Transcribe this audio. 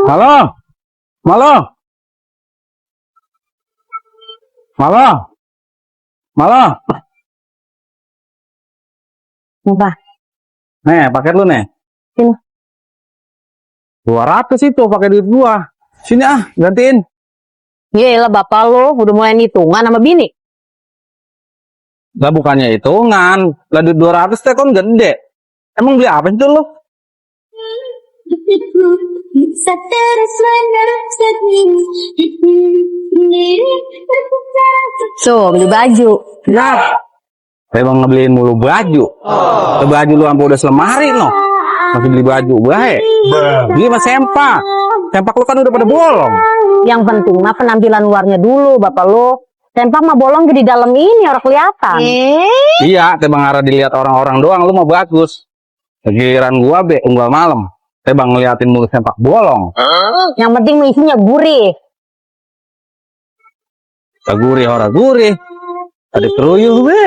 Halo, halo, halo, halo. Apa? Nih, paket lu nih. Sini. 200 itu pakai duit gua. Sini gantiin. Yelah bapak lo udah mulai hitungan sama bini. Lah bukannya hitungan. Lah duit 200 teh kan gede. Emang beli apa sih lu? So, beli baju. Ya. Emang ngebeliin mulu baju. Baju lu sampai udah selemari no. Masih beli baju baik. Beli sama sempak. Sempak lu kan udah pada bolong. Yang penting mah penampilan luarnya dulu bapak lo. Sempak mah bolong di dalam ini orang kelihatan. Iya, teh bang arah dilihat orang-orang doang lu mah bagus. Giliran gua unggal malam. Teh bang ngeliatin mulu sempak bolong. Yang penting isinya gurih. Gurih ora gurih. Ada keruyuh be.